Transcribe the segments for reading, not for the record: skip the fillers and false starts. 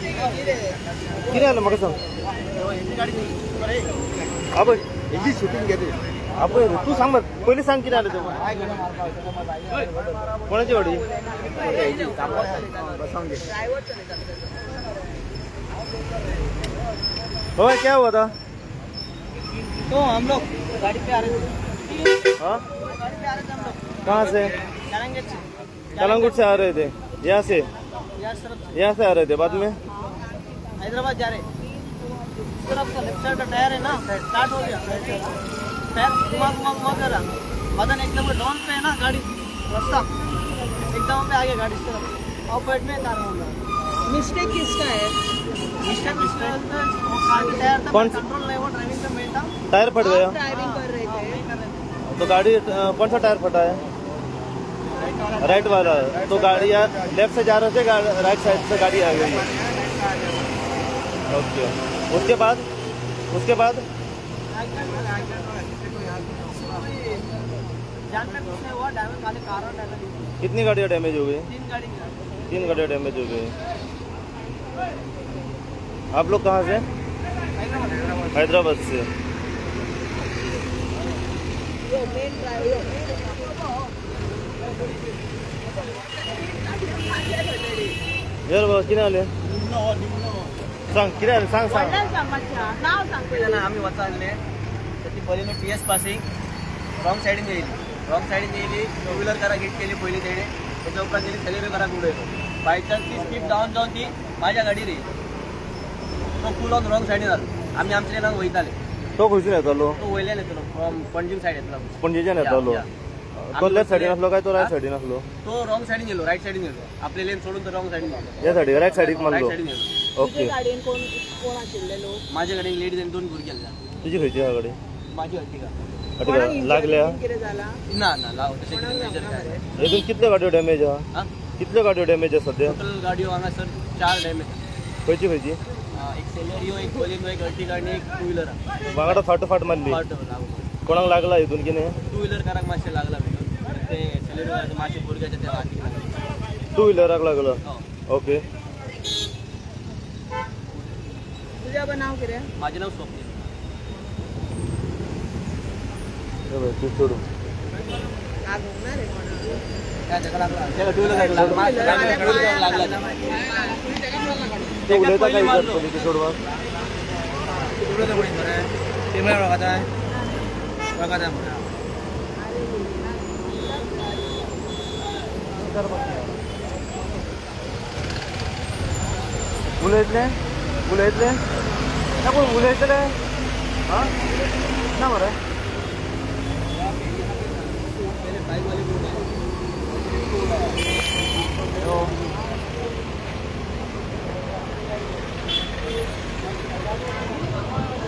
कितें जालें म्हाका सांग. आपय हेजी शूटिंग घेते. आपय रे, तूं सांग मरे पयलीं सांग कितें जालें तें. कोणाची गाडी? बसवंगे. हय, क्या हुआ था? तो हम लोग गाड़ी पे आ रहे थे. हाँ, गाड़ी पे आ रहे थे हम लोग. कहाँ से? कलंगुट से. कलंगुट से आ रहे थे? यहाँ से? यहाँ तरफ से. यहाँ से आ रहे थे, बाद में? हैदराबाद जा रहे. इस तरफ का लेफ्ट साइड का टायर है ना, स्टार्ट हो गया. टायर घुमा घुमा घुमा कर रहा मदन एकदम डाउन पे है ना गाड़ी, रास्ता एकदम पे आ गया गाड़ी. इस तरफ ऑपोजिट में कार हो गया. मिस्टेक किसका है? मिस्टेक वो कार का टायर था. कौन कंट्रोल नहीं हुआ, ड्राइविंग पे मैं था. टायर फट गया? आप ड्राइविंग कर रहे हाँ, थे? मैं कर रहे थे. तो गाड़ी कौन सा टायर फटा है? राइट वाला. तो गाड़ी यार लेफ्ट से जा रहे थे, राइट साइड से गाड़ी आ गई. ओके, उसके बाद? उसके बाद? जान में कुछ नहीं हुआ, डैमेज खाली कार और डैमेज हुआ. कितनी गाड़ियाँ डैमेज हो गई? तीन गाड़ी मिला. तीन गाड़ियाँ डैमेज हो गई. आप लोग कहाँ से? हैदराबाद से. यो मेन ड्रायव्हर. यार बाबा, कितें जालें सांग, कितें जालें सांग सांग. व्हडल्यान सांग मातशें, नाव सांग पयलीं. ना आम्ही वचारले तर ती Baleno T S passing wrong सायडीन येयली. रॉंग सायडीन येयली, टू व्हिलर काराक हिट केली पयली तेणे. तेच्या उपरांत तेणी सेलेरियो काराक उडयलो. बाय चान्स ती स्पीड डावन जावन ती माझ्या गाडीर येयली. तो फूल ऑन रॉंग सायडीन आसलो. आमी आमच्या लेनान वयताले. तो खंयसून येतालो? तो वयल्यान येतलो, फ्रॉम पणजीम सायड येतलो. पणजेच्यान येतालो? या, तो लेफ्ट सायडीन आसलो काय तो रायट सायडीन आसलो? तो रॉंग सायडीन गेलो, रायट सायडीन गेलो. आपले लेन सोडून तो रॉंग सायडीन गेलो. या सायडीक, रायट सायडीक रायट मारलो? सायडीन गेलो. ओके. तुजे गाडयेन कोण कोण आशिल्ले लोक? माझ्या गाडयेन लेडीज आनी दोन भुरगीं आसल्या. तुजी खंयची आहा गाडी? माझी अर्टिगा. कोणाक अर्टिगा. injury लागल्या? बीन कितें जाला? ना ना, लाव तशें कितें मेजर कोणाक काय जावंक ना मरे? हेतून कितल्यो गाडयो डॅमेज आहा? हा? कितल्यो गाडयो डॅमेज आहा सद्या? टोटल गाडयो हांगासर चार डॅमेज. खंयची खंयची? एक सेलेरियो, एक बोलेरो, एक अर्टिगा आणि एक टू व्हिलर. वांगडा फाटोफाट मारली? फाट लागून. कोणाक लागला हितून कितें? टू व्हिलर काराक मातशें लागला भितर. ते सेलेरियो मातशें भुरग्याच्या त्या हातीक लागले. टू व्हिलराक लागला? हो. ओके. तुजें बाबा नाव कितें? माझें नाव स्वप्नील. हे पळय, तूं सोडून लागूंक ना रे कोणाक. काय ताका लागला, तेका टू व्हिलर लागला, टू व्हिलर लागला. ते उलयता पयलीं काय विचार मारलो. पयलीं ते सोडवाक. उलयतले उलयतले ना कोण उलयतले? हा ना मरे.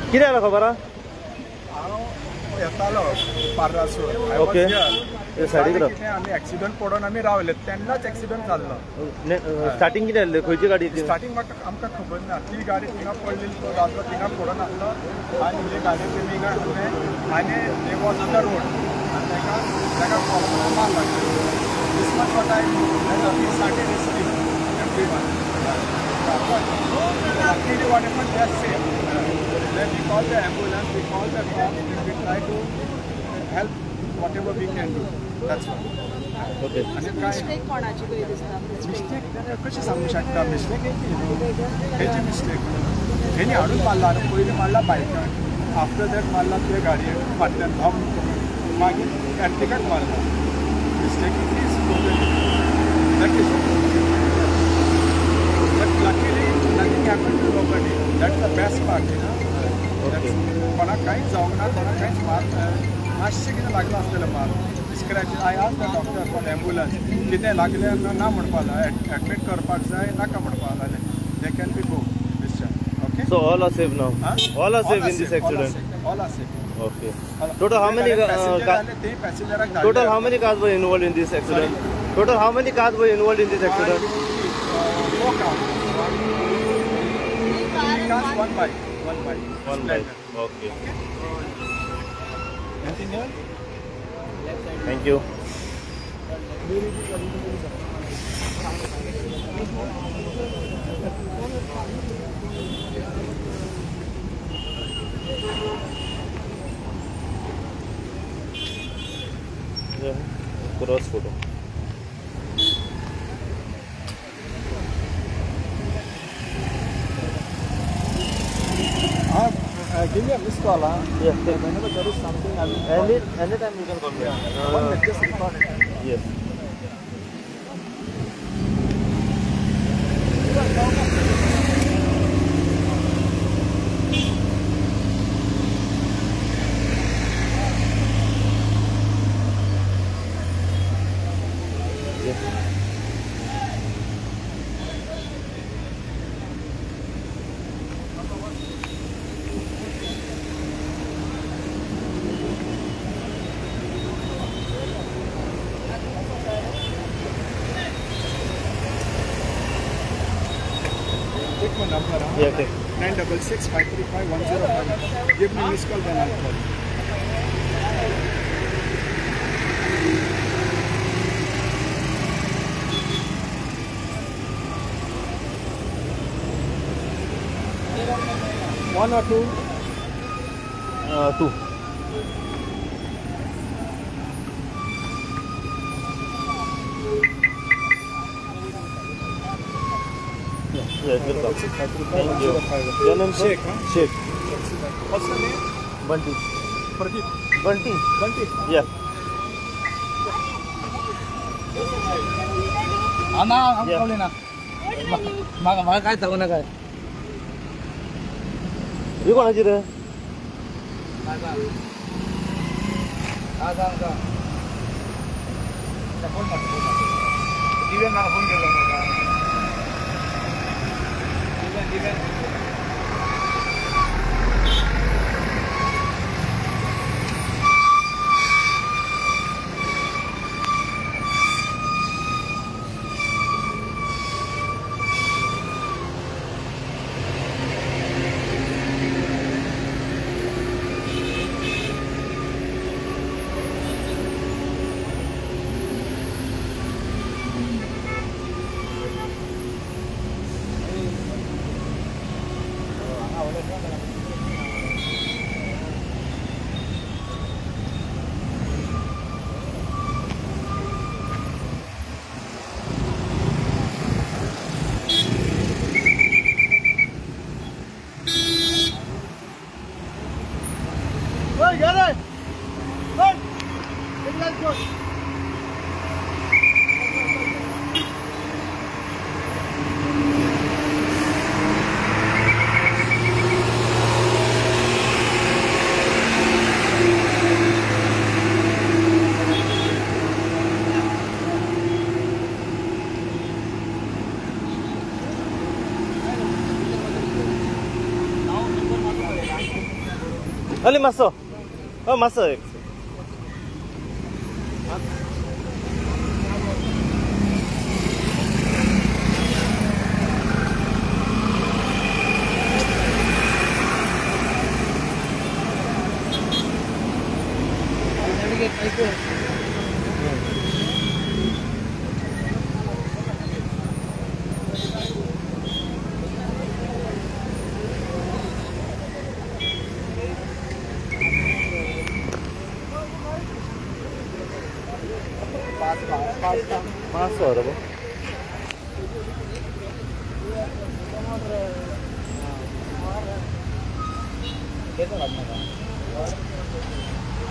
कितें जालें खबर आहा? हांव येतालो पार्रासूर. ओके. हे सायडीक राव. आमी एक्सिडंट पडोन आमी रावले तेन्नाच एक्सिडंट जाल्लो. स्टार्टिंग कितें जाल्लें, खंयची गाडी ती? स्टार्टिंग म्हाका आमकां खबर ना. ती गाडी थिंगा पडलेली, तो दादलो थिंगा पडोन आसलो आनी ही गाडी तेमी हिंगा हाडले आनी they was on the road आनी ताका मार लागलो. This much what I know. Started speed every one. Luckily what happened, they are safe. Then we call the ambulance, we call the cops, we try to help whatever we can do. That's all. Okay. अशें काय mistake कोणाची खंय दिसता? Mistake कशें सांगूंक शकता? Mistake हेची mistake हेणी हाडून मारला आनी पयलीं मारला बायकाक, आफ्टर that मारला तुवें गाडयेक फाटल्यान धम करून, मागीर एर्टिगाक मारला. Mistake is totally that is, but luckily nothing happen to nobody. That's the best part, you know. Okay. कोणाक कांयच जावंक ना, कोणाक कांयच मार मातशें कितें लागलां आसतलें, मार scratch. I ask the doctor for ambulance कितें लागलें ना, ना म्हणपाक लागलो. एडमीट करपाक जाय नाका म्हणपाक लागलें. They can be go discharge. Okay. So all are safe now? All are safe in this accident? All are safe. Okay. Total how many ते पॅसेंजराक total how many cars were involved in this accident? Total how many cars were involved in this accident? Four cars. Three cars, one bike. One bike. One bike. Okay. Anything else? Thank you. First photo. Give me a missed call. Huh? Yeah, take. Whenever there is something, I will call. Anytime you can call me. 1 minute, just record it. Yes. Yes. Take my number. Huh? Yeah, take. 966-535-1051. Give me missed call, then I'll call you. One or two? Two. Yeah, it will come. Thank you. 535-1051. Your name, sir? Sheikh, huh? Sheikh. What's your name? Bunty. Pradeep. Bunty. Bunty. Yeah. ना Yeah. ना म्हाका म्हाका काय सांगू नका. ही कोणाची रे? हा, सांग सांग. फोन मारतो, फोन मारतो. दिव्यान म्हाका फोन केलो म्हाका. दिव्यान दिव्यान फोन केलो. अली मातसो, हो मातसो एक. मातसो रे.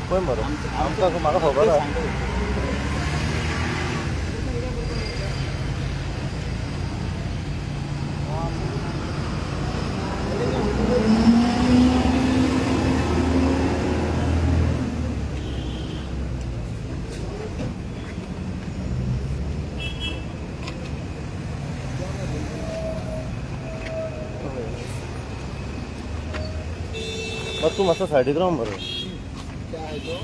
पळय मरो, आमकां म्हाका खबर आहा. मात तूं मातसो सायडीक राव मरे. क्या है तो?